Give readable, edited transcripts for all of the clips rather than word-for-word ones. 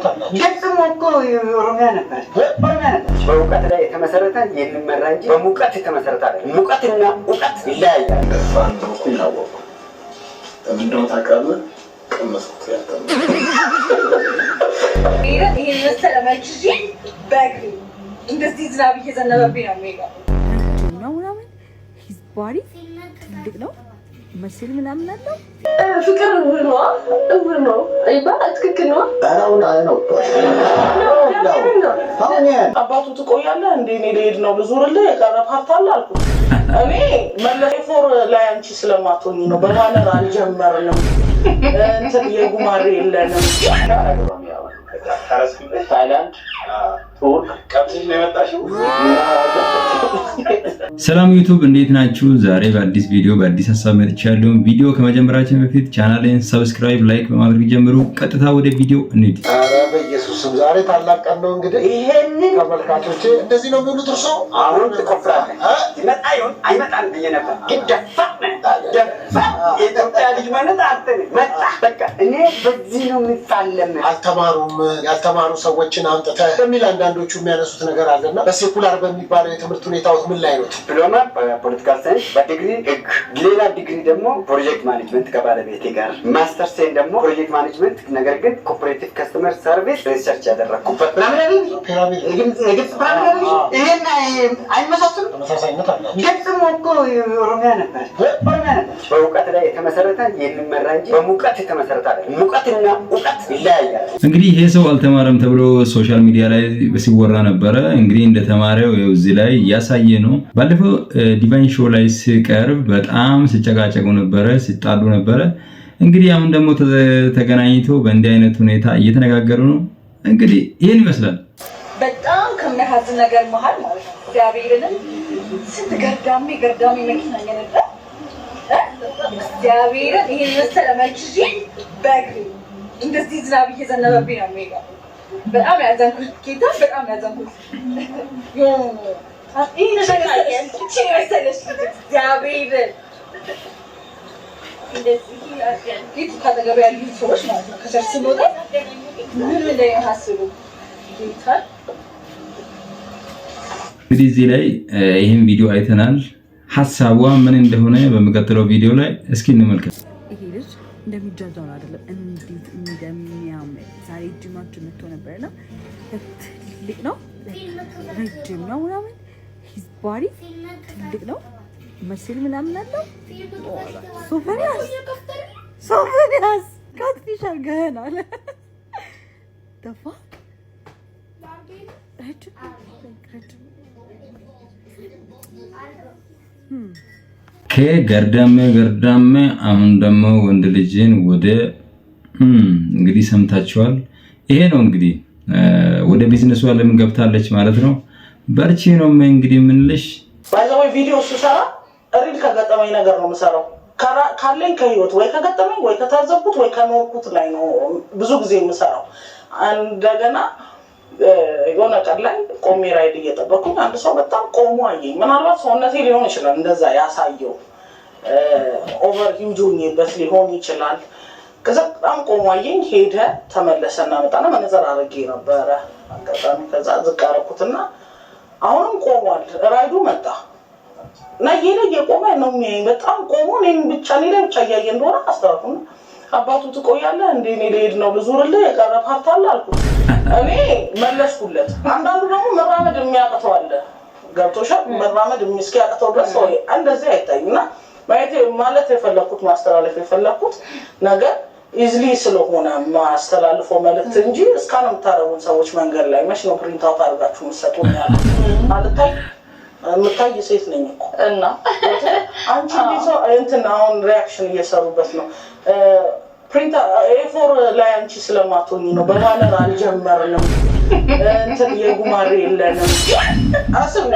ግብፅም እኮ ኦሮሚያ ነበረች፣ ኦሮሚያ ነበረች። በእውቀት ላይ የተመሰረተ የሚመራ እንጂ በሙቀት የተመሰረተ አይደለም። ሙቀትና እውቀት ይለያያል። ደፋር እንደሆንኩኝ አወቅኩ። ለምን እንደሆነ ታውቃለህ? ቀመስኩት ያንተን። ይሄን የመሰለ መልክ ይዤ በእግሬ እንደዚህ ዝናብ እየዘነበብኝ ነው የሚሄደው። ረጅም ነው ምናምን፣ his body ትልቅ ነው፣ muscle ምናምን አለው። ፍቅር እውር ነው፣ እውር ነው ይባላል። ትክክል ነው። ኧረ አሁን አይን አውጥቷል። አሁን ያን አባቱ ትቆያለህ እንዴ? እኔ ልሄድ ነው፣ ልዙርልህ፣ የቀረ part አለ አልኩት። እኔ መለስ four ላይ አንቺ ስለማትሆኝ ነው። በ banner አልጀመርንም፣ እንትን የጉማሬ የለንም። ታይላንድ፣ ቱርክ ቀምሰሽ ነው የመጣሽው? ሰላም ዩቱብ፣ እንዴት ናችሁ? ዛሬ በአዲስ ቪዲዮ በአዲስ ሀሳብ መጥቻለሁ። ቪዲዮ ከመጀመራችን በፊት ቻናሌን subscribe፣ like በማድረግ ጀምሩ። ቀጥታ ወደ ቪዲዮ እንሂድ። ኧረ በኢየሱስም ዛሬ ታላቅ ቀን ነው። እንግዲህ ይሄንን ተመልካቾቼ እንደዚህ ነው የሚሉት። እርሶ አሁን ትቆፍራለህ። ይመጣ ይሆን አይመጣም ብዬ ነበር፣ ግን ደፋር ነህ፣ ደፋር። የኢትዮጵያ ልጅ ማለት አንተ ነህ። መጣ በቃ። እኔ በዚህ ነው የሚፋለም። አልተማሩም፣ ያልተማሩ ሰዎችን አምጥተህ በሚል አንዳንዶቹ የሚያነሱት ነገር አለና በ secular በሚባለው የትምህርት ሁኔታዎች ምን ላይ ነው? ዲፕሎማ በ political science፣ በዲግሪ ህግ፣ ሌላ ዲግሪ ደግሞ project management ከባለቤቴ ጋር፣ ማስተርሴን ደግሞ project management ነገር ግን cooperative customer service research ያደረግኩበት ምናምን አይደል? ፒራሚድ። የግብፅ ፒራሚድ አይደል? ይሄና ይሄ አይመሳሰሉም። ተመሳሳይነት አላቸው። ግብፅም እኮ ኦሮሚያ ነበረች፣ ኦሮሚያ ነበረች። በእውቀት ላይ የተመሰረተ የሚመራ እንጂ በሙቀት የተመሰረተ አይደለም። ሙቀትና እውቀት ይለያያል። እንግዲህ ይሄ ሰው አልተማረም ተብሎ social media ላይ ሲወራ ነበረ። እንግዲህ እንደተማረው ይኸው እዚህ ላይ እያሳየ ነው። ባለፈው ዲቫይን ሾው ላይ ሲቀርብ በጣም ሲጨቃጨቁ ነበረ፣ ሲጣሉ ነበረ። እንግዲህ አሁን ደግሞ ተገናኝቶ በእንዲህ አይነት ሁኔታ እየተነጋገሩ ነው። እንግዲህ ይህን ይመስላል። በጣም ከሚያሳዝን ነገር መሀል ማለት ነው፣ እግዚአብሔርንም ስንት ገርዳሜ ገርዳሜ መኪና እየነዳ፣ እግዚአብሔርን ይሄን የመሰለ መልክ ይዤ በእግሬ እንደዚህ ዝናብ እየዘነበብኝ ነው የሚሄደው። በጣም ያዘንኩት ጌታ፣ በጣም ያዘንኩት። ይሄን የመሰለች እግዚአብሔርን እንደዚህ ካጠገብ ያሉ ሰዎች ማለት ነው፣ ከ church ስንወጣ ምን እንደሚያስቡ ጌታ። እንግዲህ እዚህ ላይ ይህን ቪዲዮ አይተናል። ሀሳቧ ምን እንደሆነ በሚቀጥለው ቪዲዮ ላይ እስኪ እንመልከት። ይሄ ልጅ እንደሚጃጃው አይደለም፣ እንዴት እንደሚያምር። ዛሬ ጅማችን መጥቶ ነበርና ትልቅ ነው፣ ረጅም ነው ምናምን፣ his body ትልቅ ነው፣ muscle ምናምን አለው። ሶፎንያስ፣ ሶፎንያስ catfish አድርገኸናል። ተፋ ረጅም ረጅም። ከገርዳሜ ገርዳሜ አሁን ደግሞ ወንድ ልጅን ወደ እንግዲህ ሰምታችኋል። ይሄ ነው እንግዲህ ወደ ቢዝነሱ ዓለም ገብታለች ማለት ነው። በርቺ ነው እንግዲህ የምንልሽ። By the way፣ ቪዲዮ ስሰራ real ከገጠመኝ ነገር ነው የምሰራው። ካለኝ ከህይወት ወይ ከገጠመኝ ወይ ከታዘብኩት ወይ ከኖርኩት ላይ ነው ብዙ ጊዜ የምሰራው። እንደገና የሆነ ቀን ላይ ቆሜ ራይድ እየጠበኩኝ አንድ ሰው በጣም ቆሞ አየኝ። ምናልባት ሰውነቴ ሊሆን ይችላል እንደዛ ያሳየው፣ over huge ሆኜበት ሊሆን ይችላል። ከዛ በጣም ቆሞ አየኝ። ሄደ፣ ተመለሰና መጣና መነጽር አድርጌ ነበረ አጋጣሚ። ከዛ ዝቅ አደረኩትና አሁንም ቆሟል። ራይዱ መጣ እና እየሄደ እየቆመ ነው የሚያየኝ። በጣም ቆሞ እኔን ብቻ፣ እኔ ላይ ብቻ እያየ እንደሆነ አስተዋልኩና አባቱ ትቆያለህ እንዴ? እኔ ልሄድ ነው፣ ልዙርልህ፣ የቀረ part አለ አልኩት። እኔ መለስኩለት። አንዳንዱ ደግሞ መራመድ የሚያቅተው አለ። ገብቶሻል? መራመድ እስኪያቅተው ድረስ ሰው እንደዚህ አይታይም። እና ማየት ማለት የፈለግኩት፣ ማስተላለፍ የፈለግኩት ነገር easily ስለሆነ ማስተላልፈው መልእክት እንጂ እስካሁን የምታደርጉን ሰዎች መንገድ ላይ መች ነው print out አድርጋችሁ የምትሰጡን? ያለ አልታይ የምታይ ሴት ነኝ እኮ። እና አንቺ እንዴት ነው እንትን አሁን reaction እየሰሩበት ነው። Print A4 ላይ አንቺ ስለማትሆኝ ነው። በ banner አልጀመርንም፣ እንትን የጉማሬ የለንም። አስቡ፣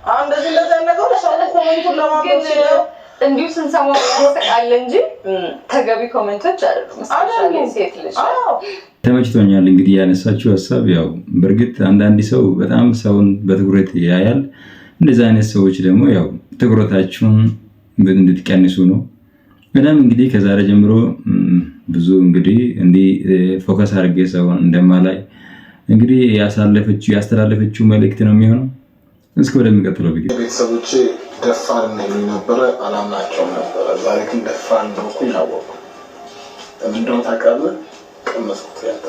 አሁን እንደዚህ እንደዚህ አይነት ነገሮች ሰው comment ኡን ለማንበብ ግን ሲገባ እንዲሁ ስንሰማው ያስቃል እንጂ ተገቢ comment ኦች አይደሉም። Especially አይደሉም። ሴት ልጅ ላይ። አዎ። ተመችቶኛል። እንግዲህ ያነሳችው ሀሳብ ያው በእርግጥ አንዳንድ ሰው በጣም ሰውን በትኩረት ያያል። እንደዚህ አይነት ሰዎች ደግሞ ያው ትኩረታችሁን እንድትቀንሱ ነው። እኔም እንግዲህ ከዛሬ ጀምሮ ብዙ እንግዲህ እንዲህ focus አድርጌ ሰውን እንደማላይ እንግዲህ ያስተላለፈችው መልእክት ነው የሚሆነው። እስኪ ወደሚቀጥለው ቪዲዮ። ቤተሰቦቼ ደፋር እንደሚሉ ነበረ፣ አላምናቸውም ነበረ። ዛሬ ግን ደፋር እንደሆንኩኝ አወቅኩ። ምንድነው ታውቃለህ? ቀመስኩት ያንተ።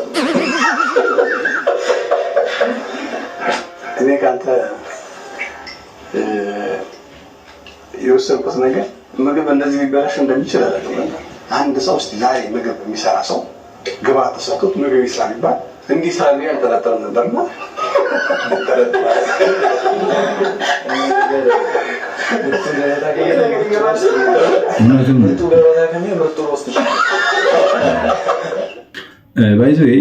እኔ ከአንተ የወሰድኩት ነገር ምግብ እንደዚህ ሊበላሽ እንደሚችል አላውቅም ነበር። አንድ ሰው እስኪ ዛሬ ምግብ የሚሰራ ሰው ግብአት ተሰጥቶት ምግብ ይስራ ቢባል እንዲህ ስራ ብዬ አልጠረጠርም ነበርና። እውነቱን ነው። By the way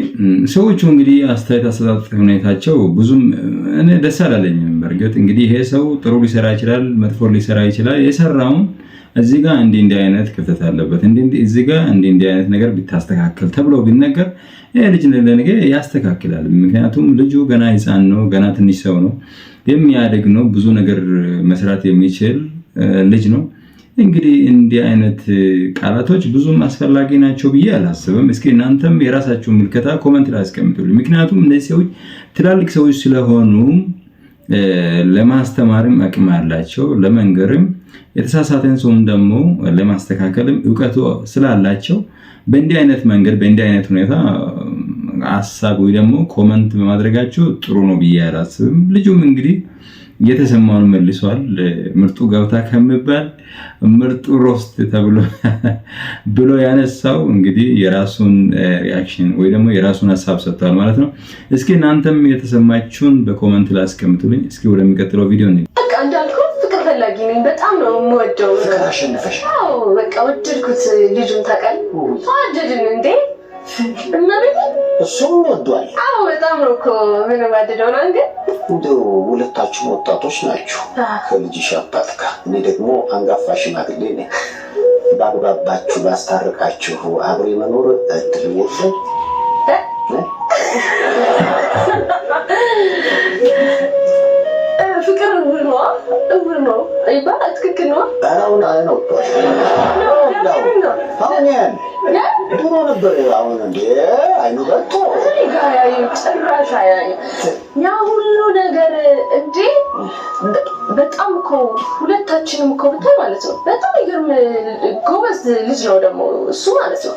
ሰዎቹ እንግዲህ አስተያየት አሰጣጥ ሁኔታቸው ብዙም እኔ ደስ አላለኝም። በእርግጥ እንግዲህ ይሄ ሰው ጥሩ ሊሰራ ይችላል፣ መጥፎ ሊሰራ ይችላል። የሰራውን እዚህ ጋር እንዲህ እንዲህ አይነት ክፍተት አለበት፣ እንዲህ እዚህ ጋር እንዲህ እንዲህ አይነት ነገር ቢታስተካከል ተብሎ ቢነገር ይሄ ልጅ ለነገ ያስተካክላል። ምክንያቱም ልጁ ገና ሕፃን ነው፣ ገና ትንሽ ሰው ነው፣ የሚያድግ ነው፣ ብዙ ነገር መስራት የሚችል ልጅ ነው። እንግዲህ እንዲህ አይነት ቃላቶች ብዙም አስፈላጊ ናቸው ብዬ አላስብም። እስኪ እናንተም የራሳችሁን ምልከታ comment ላይ አስቀምጡልኝ። ምክንያቱም እነዚህ ሰዎች ትላልቅ ሰዎች ስለሆኑ ለማስተማርም አቅም አላቸው፣ ለመንገርም የተሳሳተን ሰውን ደግሞ ለማስተካከልም እውቀቱ ስላላቸው በእንዲህ አይነት መንገድ በእንዲህ አይነት ሁኔታ ሀሳብ ወይ ደግሞ comment በማድረጋቸው ጥሩ ነው ብዬ አላስብም። ልጁም እንግዲህ የተሰማውን መልሷል። ምርጡ ገበታ ከሚባል ምርጡ roast ተብሎ ብሎ ያነሳው እንግዲህ የራሱን reaction ወይ ደግሞ የራሱን ሀሳብ ሰጥቷል ማለት ነው። እስኪ እናንተም የተሰማችሁን በ comment ላይ አስቀምጡልኝ። እስኪ ወደሚቀጥለው ቪዲዮ እንሂድ። በቃ እንዳልኩህ ፍቅር ፈላጊ ነኝ። በጣም ነው የምወደው። ፍቅር አሸነፈሽ? አዎ፣ በቃ ወደድኩት። ልጁን ታውቃለህ፣ ተዋደድን እንዴ እመቤቴ። እሱም ወዷል። አዎ፣ በጣም ነው እኮ ምንዋደደው ነው ግን። እንደው ሁለታችሁም ወጣቶች ናችሁ ከልጅሽ አባት ጋር። እኔ ደግሞ አንጋፋ ሽማግሌ ነኝ። ባግባባችሁ ባስታርቃችሁ አብሮ የመኖር እድል የለም? ፍቅር እውር ነው፣ እውር ነው ይባላል። ትክክል ነው። ኧረ አሁን አይን ወጥቷል። አሁን ያን ድሮ ነበር። አሁን እንዴ አይኑ በልቶ። እኔ ጋር ያዩ ጭራሽ አያዩ። ያ ሁሉ ነገር እንዴ፣ በጣም እኮ ሁለታችንም እኮ ብታይ ማለት ነው፣ በጣም ይገርም ጎበዝ ልጅ ነው ደግሞ እሱ ማለት ነው።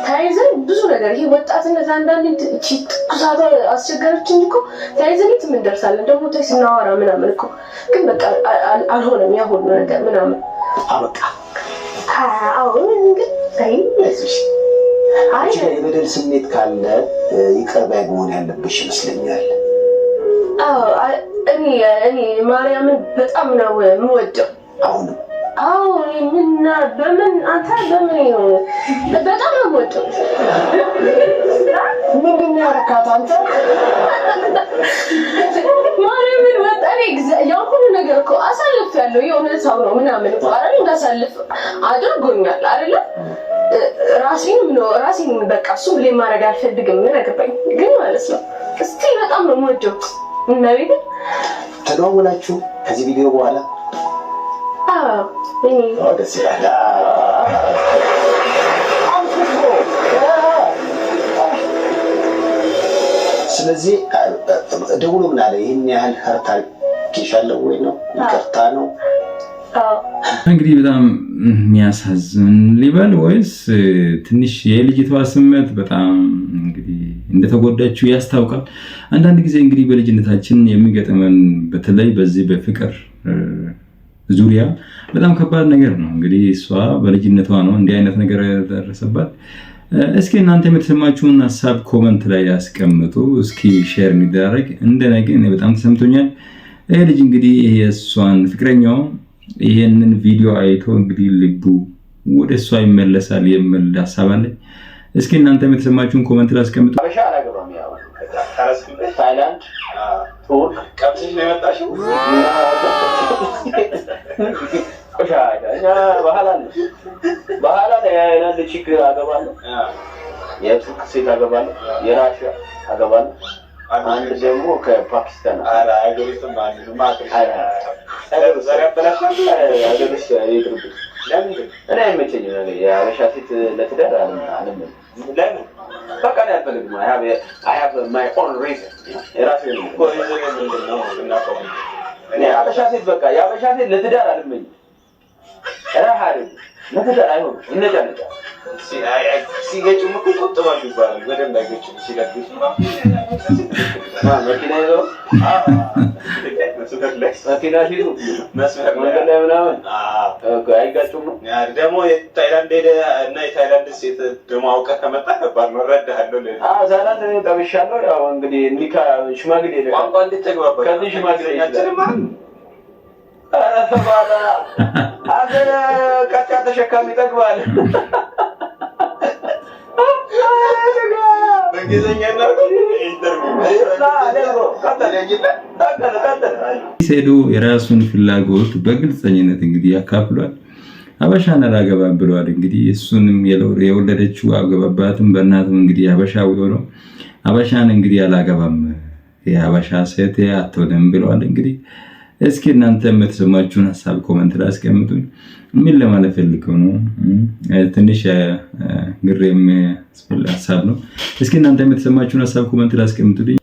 ተያይዘን ብዙ ነገር፣ ይሄ ወጣትነት አንዳንዴ እቺ ትኩሳቷ አስቸገረችን እኮ፣ ተያይዘን የትም እንደርሳለን። ደግሞ ተይ ስናወራ ምናምን እኮ ግን በቃ አልሆነም ያ ሁሉ ነገር ምናምን። አበቃ። አዎ ግን አይ አይዞሽ። አንቺ ጋር የበደል ስሜት ካለ ይቅር ባይ መሆን ያለብሽ ይመስለኛል። አዎ፣ እኔ ማርያምን በጣም ነው የምወደው። አሁንም? አዎ፣ እኔ ምን በምን አንተ በምን ነው፣ በጣም ነው የምወደው። ምንድን ነው ያረካት አንተ? ማርያምን ወጣ እኔ ያ ሁሉ ነገር እኮ አሳልፌያለሁ። የእውነታው ነው ምናምን እኮ አይደል፣ እንዳሳልፍ አድርጎኛል አይደለ? ራሴንም ነው ራሴን በቃ እሱ blame ማድረግ አልፈልግም። ምን አገባኝ ግን ማለት ነው። እስቲ በጣም ነው የምወደው እመቤቴን። ተደዋውላችሁ ከዚህ ቪዲዮ በኋላ? አዎ እኔ አዎ፣ ደስ ይላል። አልኩህ እኮ። ስለዚህ ደውሎ ምን አለ? ይህን ያህል hurt አድርጌሻለሁ ወይ ነው? ይቅርታ ነው? አዎ። እንግዲህ በጣም የሚያሳዝን ሊበል ወይስ ትንሽ የልጅቷ ስሜት በጣም እንግዲህ እንደተጎዳችው ያስታውቃል። አንዳንድ ጊዜ እንግዲህ በልጅነታችን የሚገጥመን በተለይ በዚህ በፍቅር ዙሪያ በጣም ከባድ ነገር ነው። እንግዲህ እሷ በልጅነቷ ነው እንዲህ አይነት ነገር የደረሰባት። እስኪ እናንተ የተሰማችሁን ሀሳብ comment ላይ ያስቀምጡ። እስኪ share የሚደረግ እንደነገ እኔ በጣም ተሰምቶኛል። ይሄ ልጅ እንግዲህ የእሷን ፍቅረኛው ይሄንን ቪዲዮ አይቶ እንግዲህ ልቡ ወደ እሷ ይመለሳል የሚል ሀሳብ አለኝ። እስኪ እናንተ የተሰማችሁን comment ላይ አስቀምጡ። ሀበሻ አላገባም። ያው ታይላንድ፣ ቱርክ ቀምሰሽ ነው የመጣሽው? ቆሻሻ እኛ ባህል አለ፣ ባህል አለ። የታይላንድ chick አገባለሁ፣ የቱርክ ሴት አገባለሁ፣ የራሽያ አገባለሁ፣ አንድ ደግሞ ከፓኪስታን። ኧረ ሀገር ውስጥም አንድ ዛሬ አበላሻል። ሀገር ውስጥ ይቅርብኝ። ለምንድን? እኔ አይመቸኝም። የሀበሻ ሴት ለትዳር አለም። ለምን? በቃ እኔ አልፈልግም። I have my own reason፣ የራሴ reason ምንድን ነው? እኔ የሀበሻ ሴት፣ በቃ የሀበሻ ሴት ለትዳር አልመኝም። ረሃ አይደለም፣ ለትዳር አይሆንም። ይነጫነጫል። ሲገጩም እኮ ይቆጥባሉ ይባላል። በደንብ አይገጩም ሲለግሱ። መኪና ይዘው፣ መኪና ሲይዙ መስመር መንገድ ላይ ምናምን አይጋጩም ነው። ደግሞ የታይላንድ ሄደህ እና የታይላንድ ሴት ደግሞ አውቀህ ከመጣ ከባድ ነው። እረዳሃለሁ። ታይላንድ እኔ ጠብሻለሁ። ያው እንግዲህ ኒካ ሽማግሌ ቋንቋ እንዴት ተግባባ? ከዚህ ሽማግሌ ይችላል። ኧረ ተባላ አንተ፣ ቀጫ ተሸካሚ ይጠግባል። በእንግሊዝኛ እናድርገው። Interview። ሴዶ የራሱን ፍላጎት በግልፀኝነት እንግዲህ ያካፍሏል። ሀበሻን አላገባም ብለዋል። እንግዲህ እሱንም የወለደችው አገባባትም በእናቱም እንግዲህ ሀበሻዊ ሆኖ ሀበሻን እንግዲህ አላገባም፣ የሀበሻ ሴት አትሆንም ብለዋል። እንግዲህ እስኪ እናንተ የምትሰማችሁን ሀሳብ comment ላይ አስቀምጡኝ። ምን ለማለት ፈልገው ነው? ትንሽ ግር የሚያስብል ሀሳብ ነው። እስኪ እናንተ የምትሰማችሁን ሀሳብ comment ላይ አስቀምጡልኝ።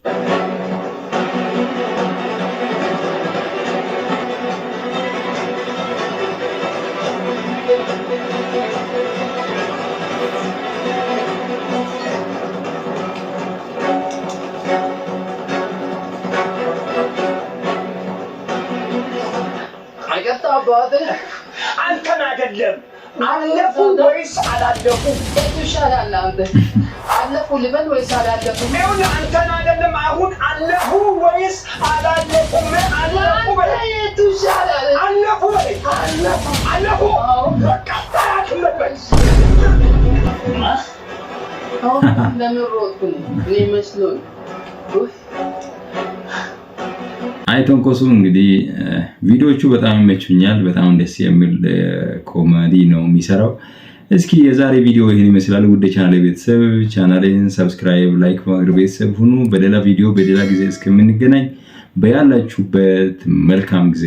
አንተን አይደለም፣ አለፉ ወይስ አላለፉ? ይሻላል። አንተ አለፉ ልበል ወይስ አላለፉ? ይኸውልህ፣ አንተን አይደለም፣ አሁን አለፉ ወይስ አላለፉም? አለፉ በለኝ። የቱ ይሻላል? አለፉ በለኝ። አለፉ፣ አለፉ። በቃ አትመበል። አሁን ለምን ሮጥኩኝ? እኔ መስሎኝ። አይ ተንኮሱ እንግዲህ ቪዲዮዎቹ በጣም ይመቹኛል። በጣም ደስ የሚል ኮሜዲ ነው የሚሰራው። እስኪ የዛሬ ቪዲዮ ይህን ይመስላል። ውድ ቻናል ቤተሰብ፣ ቻናሌን subscribe፣ like በማድረግ ቤተሰብ ሁኑ። በሌላ ቪዲዮ በሌላ ጊዜ እስከምንገናኝ በያላችሁበት መልካም ጊዜ።